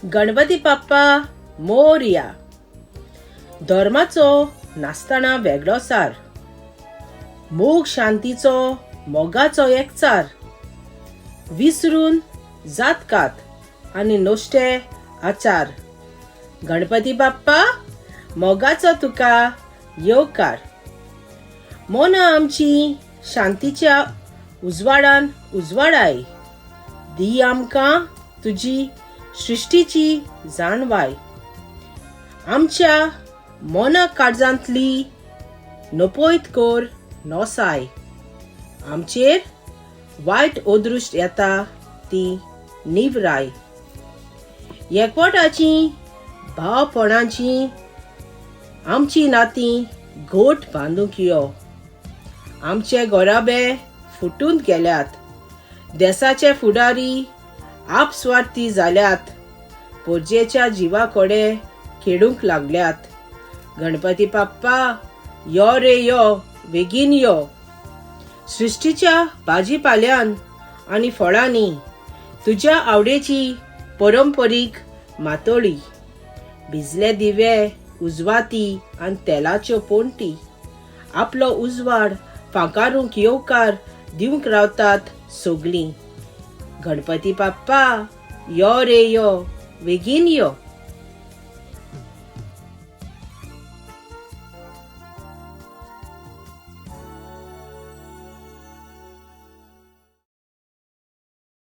गणपती बाप्पा मोरया. धर्माचो नासतना वेगळो सार, मोग शांतीचो मोगाचो एकचार, विसरून जातकात आनी नश्टे आचार. गणपती बाप्पा मोगाचो तुका येवकार. मनां आमची शांतीच्या उजवाडान उजवाडाय, दी आमकां तुजी सृश्टीची जाणवाय. आमच्या मना काळजांतली नपयत कर नोसाय, आमचेर वायट अदृश्ट येता ती निवराय. एकवटाची भावपणाची आमची नातीं घट बांदूंक यो. आमचे गोराबे फुटून गेल्यात, देसाचे फुडारी आपस्वार्थी जाल्यात, पोरजेच्या जिवा कडेन खेळूंक लागल्यात. गणपती बाप्पा यो रे यो, बेगीन यो. सृश्टीच्या भाजीपाल्यान आनी फळांनी तुज्या आवडेची परंपरीक मातोळी, भिजले दिवे, उजवाती आनी तेलाच्यो पोंटी आपलो उजवाड फांकारूंक येवकार दिवंक रावतात सगलीं. गणपती बाप्पा यो रे यो, बेगीन यो.